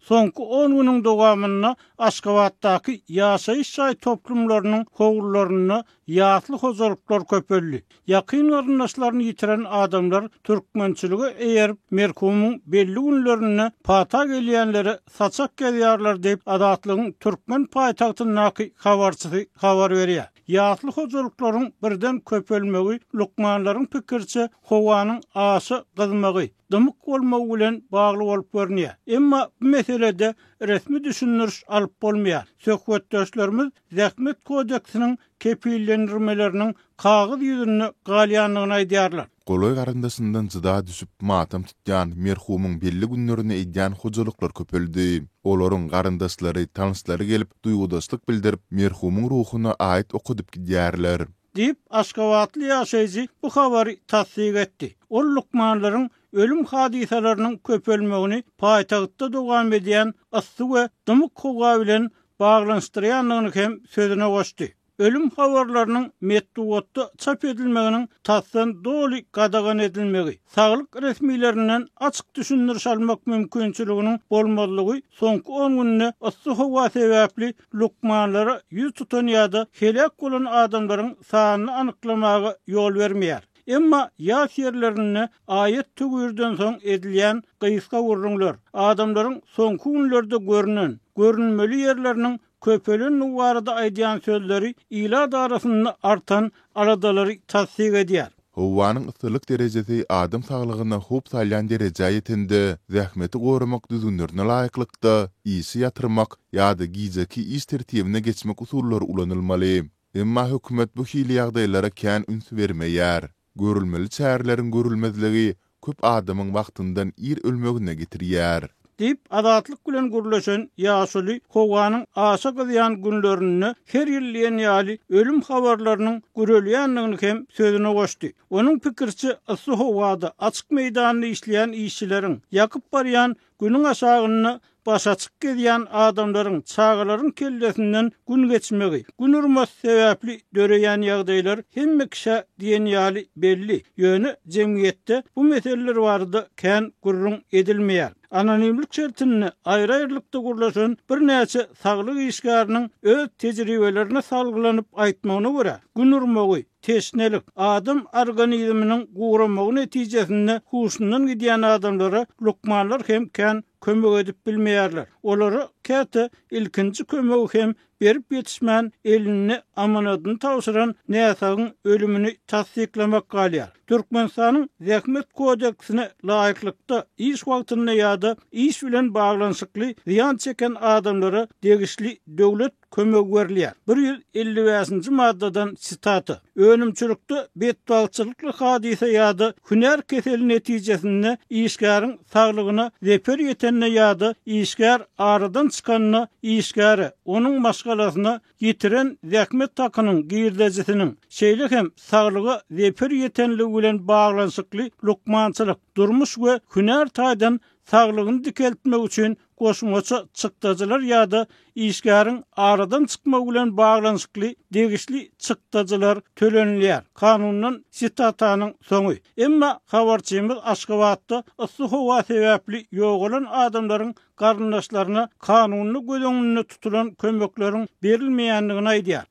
Soňky on günüň dowamynda Aşgabatdaky ýaşaýyş jaý toplumlarynyň howlularynda ýasly hojalyklar köpeldi. Ýakyn garyndaşlaryny ýitiren adamlar türkmençilige eýerip, merhumyň belli günlerinde pata gelýänlere saçak ýazýarlar diýip, Azatlygyň türkmen paýtagtyndaky habarçysy habar berýär. Ýasly hojalyklaryň birden köpelmegi, lukmanlaryň pikiriçe, howanyň aşa gyzmagy, dymyk bolmagy bilen bagly bolup görünýär. Emma bu meselede resmi düşündiriş alyp bolmaýar. Söhbetdeşlerimiz Zähmet kodeksiniň kepillendirmeleriniň kagyz ýüzünde galýandygyny aýdýarlar. Golaý garyndaşyndan jyda düşüp, matam tutýan, merhumyň belli günlerini edýän hojalyklar köpeldi. Olaryň garyndaşlary, tanyşlary gelip, duýgudaşlyk bildirip, merhumyň ruhuna aýat okadyp gidýärler. Diýip, aşgabatly ýaşaýjy bu habary tassyk etdi. Ol lukmanlaryň ölüm hadysalarynyň köpelmegini paýtagtda dowam edýän yssy we dymyk howa bilen baglanyşdyrýandygyny hem sözüne goşdy. Ölüm habarlarynyň metbugatda çap edilmeginiň tasdan doly gadagan edilmegi, saglyk resmilerinden açyk düşündiriş almak mümkinçiliginiň bolmazlygy soňky on günde yssy howa sebäpli lukmanlara ýüz tutan ýa-da heläk bolan adamlaryň sanyny anyklamaga ýol bermeýär. Emma ýas ýerlerinde aýat-töwirden soň edilýän gysga gürrüňler, adamlaryň soňky günlerde görnen, görünmeli ýerleriniň köpelendigi barada aýdýan sözleri ilat arasynda artan aladalary tassyk edýär. Howanyň yssylyk derejesi adam saglygyna howp salýan derejä ýetende, zähmeti goramak düzgünlerine laýyklykda, işi ýatyrmak ýa-da gijeki iş tertibine geçmek usullary ulanylmaly. Emma hökümet bu hili ýagdaýlara kän üns bermeýär. Görülmeli çäreleriň görülmezligi köp adamyň wagtyndan ir ölmegine getirýär. Diýip, Azatlyk bilen gürleşen ýaşuly howanyň aşa gyzýan günlerinde her ýyl diýen ýaly ölüm habarlarynyň gürelýändigini hem sözüne goşdy. Onuň pikiriçe, yssy howada, açyk meýdanda işleýän işçileriň, ýakyp barýan Günüň aşagynda başaçyk gezýän adamlaryň, çagalaryň kellesinden gün geçmegi, gün urmasy sebäpli döreýän ýagdaýlar hemme kişä diýen ýaly belli. Ýöne jemgyýetde bu meseleler barada kän gürrüň edilmeýär. Anonimlik şertinde aýry-aýrylykda gürleşen birnäçe saglyk işgäriniň öz tejribelerine salgylanyp aýtmagyna görä, gün urmagy, Teşnelik, adam organizminiň guramagy netijesinde huşundan gidýän adamlara lukmanlar hem kän kömek edip bilmeýärler. Olara käte ilkinji kömegi hem berip ýetişmän elinde amanadyny tabşyran näsagyň ölümini tassyklamak galýar. Türkmenistanyň Zähmet kodeksine laýyklykda iş wagtynda ýa-da iş bilen baglanyşykly zyýan çeken adamlara degişli döwlet kömegi berilýär. 155-nji maddadan sitata, Önümçilikde betbagtçylykly hadysa ýa-da hünär keseli netijesinde işgäriň saglygyna zeper ýetende ýa-da işgär aradan çykanda işgäre, onuň maşgalasyna ýitiren zähmet hakynyň girdejisiniň, şeýle hem saglyga zeper ýetenligi bilen baglanyşykly lukmançylyk, durmuş we hünär taýdan saglygyny dikeltmek üçin goşmaça çykdajylar ýa-da işgäriň aradan çykmagy bilen baglanyşykly degişli çykdajylar tölenilýär, kanundan sitatanyň soňy. Emma habarçymyz Aşgabatda yssy howa sebäpli ýogalan adamlaryň garyndaşlaryna kanunda göz öňünde tutulan kömekleriň berilmeýändigini aýdýar.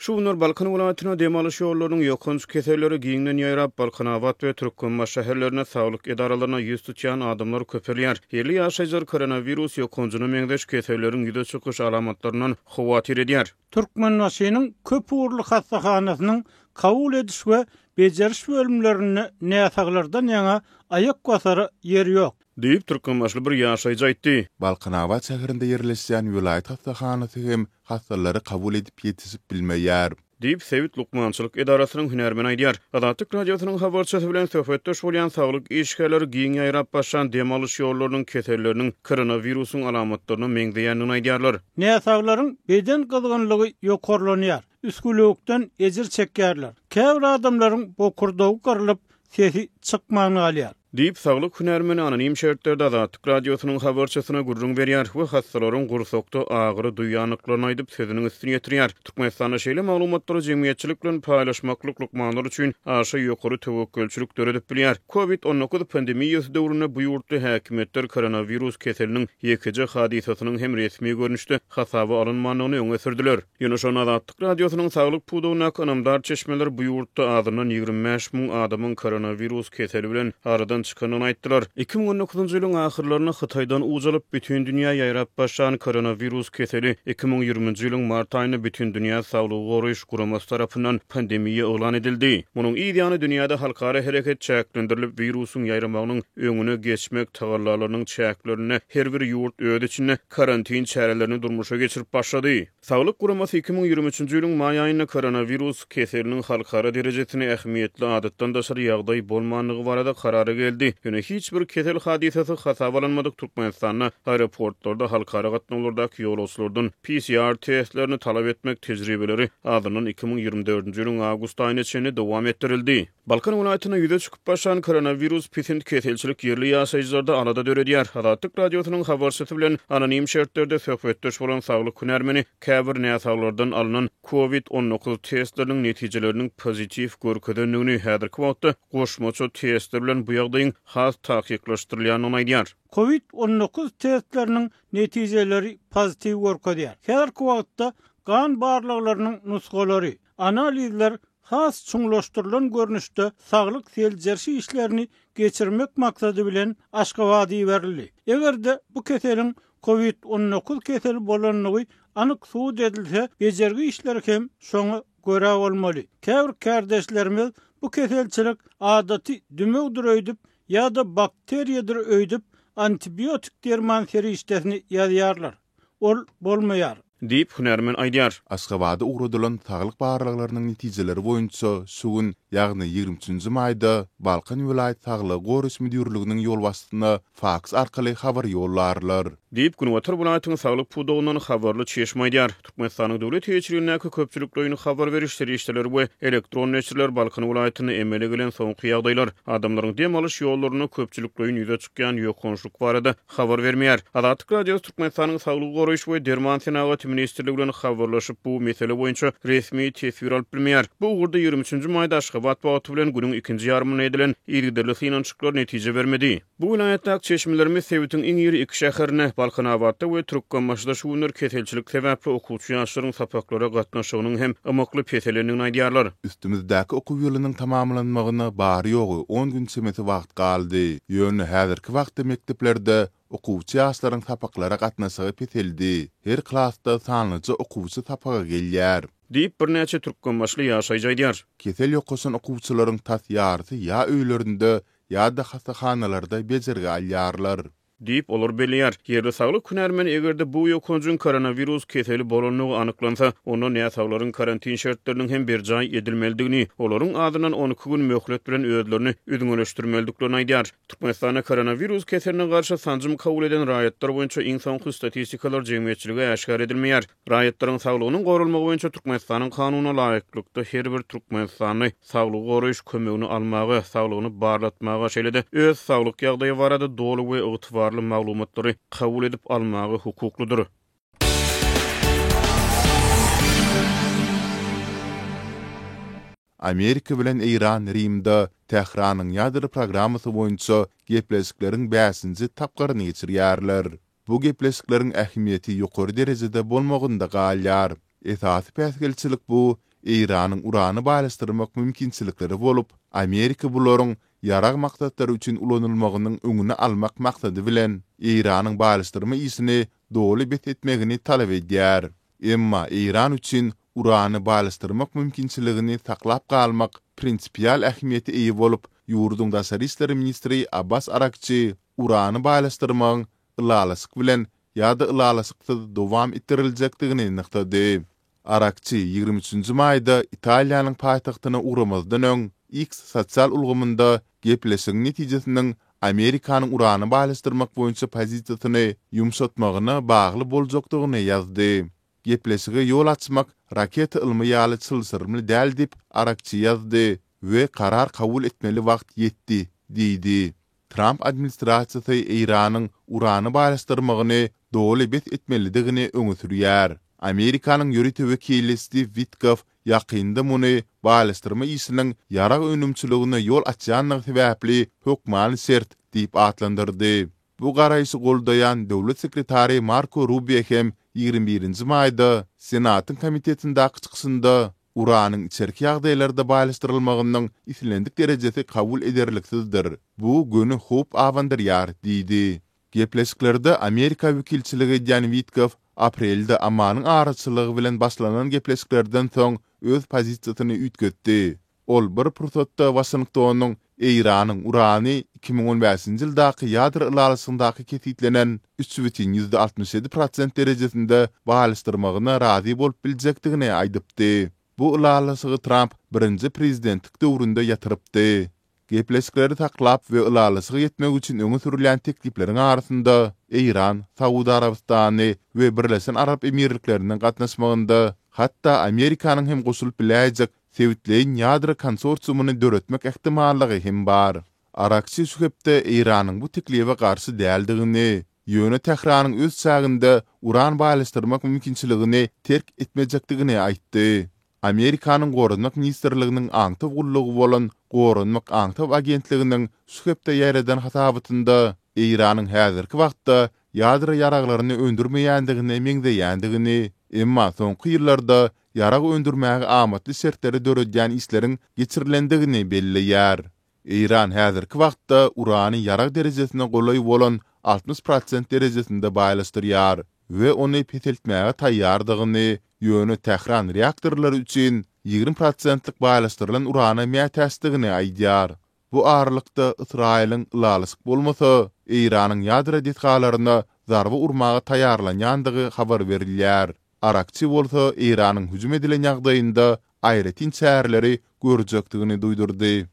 Şu günler Balkan welaýatynda dem alyş ýollarynyň ýokanç keselleri giňden ýaýrap, Balkanabat we Türkmenbaşy şäherlerinde saglyk edaralaryna ýüz tutýan adamlar köpelýär. Ýerli ýaşaýjylar koronawirus ýokanjyna meňzeş keselleriň ýüze çykyş alamatlaryndan howatyr edýär. Türkmenbaşynyň köp ugurly hassahanasynyň kabul ediş we bejeriş bölümlerinde näsaglardan ýaňa aýak basara ýer ýok. Diýip, türkmenbaşyly bir ýaşaýjy aýtdy. Balkanabat şäherinde ýerleşýän welaýat hassahanasy hem hassalary kabul edip ýetişip bilmeýär. Diýip, sebit lukmançylyk edarasynyň hünärmeni aýdýar. Azatlyk Radiosynyň habarçysy bilen söhbetdeş bolýan saglyk işgärleri giň ýaýrap başlan dem alyş ýollarynyň keselleriniň koronawirusyň alamatlaryna meňzeýändigini aýdýarlar. Näsaglaryň beden gyzgynlygy ýokarlanýar, üsgülewükden ejir çekýärler. Käbir adamlaryň bokurdagy gyrylyp, sesi çykman galýar. Diýip, saglyk hünärmeni anonim şertlerde Azatlyk Radiosynyň habarçysyna gürrüň berýär we hassalaryň gursakda agyry duýýandyklaryny aýdyp, sözüniň üstüni ýetirýär. Türkmenistanda şeýle maglumatlary jemgyýetçilik bilen paýlaşmaklyk lukmanlar üçin aşa ýokary töwekgelçilik döredip bilýär. Covid 19 pandemiýasy döwründe bu ýurtda häkimiýetler koronawirus keseliniň ýekeje hadysasynyň hem resmi görnüşde hasaba alynmandygyny öňe sürdüler. Ýöne şonda Azatlyk Radiosynyň saglyk pudagyndaky ynamdar çeşmeler bu ýurtda azyndan 25 müň adamyň koronawirus keseli bilen aradan çykandygyny aýtdylar. 2019-njy ýylyň ahyrlarynda Hytaýdan uç alyp, bütin dünýä ýaýrap başlan koronawirus keseli 2020-nji ýylyň mart aýynda Bütindünýä Saglygy Goraýyş Guramasy tarapyndan pandemiýa yglan edildi. Munuň yz ýany dünýäde halkara hereket çäklendirilip, wirusyň ýaýramagynyň öňüne geçmek tagallalarynyň çäklerinde her bir ýurt öz içinde karantin çärelerini durmuşa geçirip başlady. Saglyk guramasy 2023-nji ýylyň maý aýynda koronawirus keseliniň halkara derejesinde ähmiýetli adatdan daşary ýagdaý bolmandygy barada karara geldi. Ýöne hiç bir kesel hadysasy hasaba alynmadyk Türkmenistanda aeroportlarda halkara gatnawlardaky ýolagçylardan PCR testlerini talap etmek tejribeleri azyndan 2024-nji ýylyň awgust aýyna çenli dowam etdirildi. Balkan welaýatynda ýüze çykyp başlan koronawirus pisint keselçilik ýerli ýaşaýjylarda alada döredýär. Azatlyk Radiosynyň habarçysy bilen anonim şertlerde söhbetdeş bolan saglyk hünärmeni käbir näsaglardan alnan covid 19 testleriniň netijeleriniň pozitiw görkezendigini, häzirki wagtda goşmaça testler bilen bu ýagdaýyň has takyklaşdyrylýandygyny aýdýar. Covid 19 testleriniň netijeleri pozitiw görkezýär. Häzirki wagtda gan barlaglarynyň nusgalary, Analizler has çuňlaşdyrylan görnüşde saglyk seljeriş işlerini geçirmek maksady bilen Aşgabada iberildi. Eger-de bu keseliň Covid 19 keseli bolandygy anyk subut edilse, bejergi işleri hem şoňa görä bolmaly. Käbir kärdeşlerimiz bu keselçilik adaty dümewdir öýdüp ýa-da bakteriýadyr öýdüp antibiotik derman serişdesini ýazýarlar. Ol bolmaýar. Diýip, hünärmen aýdýar. Aşgabada ugradylan saglyk barlaglarynyň netijeleri boýunça şu gün, ýagny 23 nji maýda Balkan welaýat saglygy goraýyş müdirliginiň ýolbaşçysyna faks arkaly habar ýollarlar. Diýip, günbatar welaýatyň saglyk pudagyndan habarly çeşme aýdýar. Türkmenistanyň döwlet eýeçiligindäki köpçülikleýin habar beriş serişdeleri we elektron neşirler Balkan welaýatynda emele gelen soňky ýagdaýlar, adamlaryň dem alyş ýollarynda köpçülikleýin ýüze çykýan ýokançlyk barada habar bermeýär. Azatlyk Radiosy Türkmenistanyň Saglygy goraýyş we derman senagaty ministrligi bilen habarlaşyp, bu mesele boýunça resmi teswir alyp bilmeýär. Bu ugurda 23 nji maýda Aşgabat wagty bilen günüň ikinji ýarymynda edilen yzygiderli synanyşyklar netije bermedi. Bu welaýatdaky çeşmelerimiz sebitiň iň iri iki şäherinde, Balkanabatda we Türkmenbaşyda şu günler keselçilik sebäpli okuwçy ýaşlaryň sapaklara gatnaşygynyň hem ymykly peselendigini aýdýarlar. Üstümizdäki okuw ýylynyň tamamlanmagyna bary-ýogy on gün çemesi wagt galdy. Ýöne häzirki wagtda mekdeplerde okuwçy ýaşlaryň sapaklara gatnaşygy peseldi. Her klasda sanlyja okuwçy sapaga gelýär. Diýip, birnäçe türkmenbaşyly ýaşaýjy aýdýar. Kesel ýokaşan okuwçylaryň tas ýarysy ýa öýlerinde, ýa-da hassahanalarda bejergi alýarlar. Diýip, olar belleýär. Ýerli saglyk hünärmeni eger-de bu ýokanjyň koronawirus keseli bolandygy anyklansa, onda näsaglaryň karantin şertleriniň hem berjaý edilmelidigini, olaryň azyndan 12 gün möhlet bilen özlerini üzňeleşdirmelidiklerini aýdýar. Türkmenistanda koronawirus keseline garşy sanjym kabul eden raýatlar boýunça iň soňky statistikalar jemgyýetçilige äşgär edilmeýär. Raýatlaryň saglygynyň goralmagy boýunça Türkmenistanyň Kanunyna laýyklykda, her bir türkmenistanly saglygy goraýyş kömegini almaga, saglygyny barlatmaga, şeýle-de öz saglyk ýagdaýy barada doly we ygtybarly maglumatlary kabul edip almaga hukuklydyr. Amerika bilen Eýran Rimde Tähranyň ýadro programmasy boýunça gepleşikleriň bäşinji tapgyryny geçirýärler. Bu gepleşikleriň ähmiýeti ýokary derejede bolmagynda galýar. Esasy päsgelçilik bu, Eýranyň urany baýlaşdyrmak mümkinçilikleri bolup, Amerika bularyň ýarag maksatlary üçin ulanylmagynyň öňüni almak maksady bilen, Eýranyň baýlaşdyrma işini doly bes etmegini talap edýär. Emma Eýran üçin urany baýlaşdyrmak mümkinçiligini saklap galmak prinsipial ähmiýete eýe bolup, ýurduň daşary işler ministri Abbas Arakçi urany baýlaşdyrmagyň ylalaşyk bilen ýa-da ylalaşyksyz dowam etdiriljekdigini nygtady. Arakçi 23 nji maýda Italiýanyň paýtagtyna ugramazdan öň X sosial ulgamynda gepleşigiň netijesiniň Amerikanyň urany baýlaşdyrmak boýunça pozisiýasyny ýumşatmagyna bagly boljakdygyny ýazdy. Gepleşige ýol açmak raketa ylmy ýaly çylşyrymly däl diýip, Arakçi ýazdy we karar kabul etmeli wagt ýetdi diýdi. Tramp administrasiýasy Eýranyň urany baýlaşdyrmagyny doly bes etmelidigini öňe sürýär. Amerikanyň ýörite wekili Stiw Witkoff ýakynda muny baýlaşdyrma işiniň ýarag önümçiligine ýol açýanlygy sebäpli hökmany şert diýip atlandyrdy. Bu garaýşy goldaýan döwlet sekretary Marko Rubio hem 21 nji maýda Senatyň komitetindäki çykyşynda Uranyň içerki ýagdaýlarda baýlaşdyrylmagynyň islendik derejesi kabul ederliksizdir. Bu göni howp abandyrýar diýdi. Gepleşiklerde Amerika wekilçilik edýän Witkoff aprelde Omanyň araçylygy bilen başlanan gepleşiklerden soň öz pozisiýasyny üýtgetdi. Ol bir pursatda Waşingtonyň Eýranyň urany 2015-nji ýyldaky ýadro ylalaşygyndaky kesgitlenen 3,67 prosent derejesinde baýlaşdyrmagyna razy bolup biljekdigini aýdypdy. Bu ylalaşygy Tramp birinji prezidentlik döwründe ýatyrypdy. Gepleşikleri saklap we ylalaşyga ýetmek üçin öňe sürülýän teklipleriň arasynda Eýran, Saud Arabystany we Birleşen Arap Emirlikleriniň gatnaşmagynda hatda Amerikanyň hem goşulyp biläýjek sebitleýin ýadro konsorsiumyny döretmek ähtimallygy hem bar. Arakçi şu hepde Eýranyň bu teklibe garşy däldigini, ýöne Tähranyň öz çäginde uran baýlaşdyrmak mümkinçiligini terk etmejekdigini aýtdy. Amerikanyň Goranmak ministrliginiň aňtaw gullugy bolan Goranmak aňtaw agentliginiň şu hepde ýaýradan hasabatynda Eýranyň häzirki wagtda ýadro ýaraglaryny öndürmeýändigine meňzeýändigini, emma soňky ýyllarda ýarag öndürmäge amatly şertleri döredýän işleriň geçirilendigini belleýär. Eýran häzirki wagtda urany ýarag derejesine golaý bolan 60 prosent derejesinde baýlaşdyrýar we ony peseltmäge taýýardygyny, ýöne Tähran reaktorlary üçin 20 prosentlik baýlaşdyrylan urana mätäçdigini aýdýar. Bu aralykda, Ysraýylyň ylalaşyk bolmasa, Eýranyň ýadro desgalaryna zarba urmaga taýýarlanýandygy habar berilýär. Arakçi bolsa Eýranyň hüjüm edilen ýagdaýynda aýratyn çäreleri görjekdigini duýdurdy.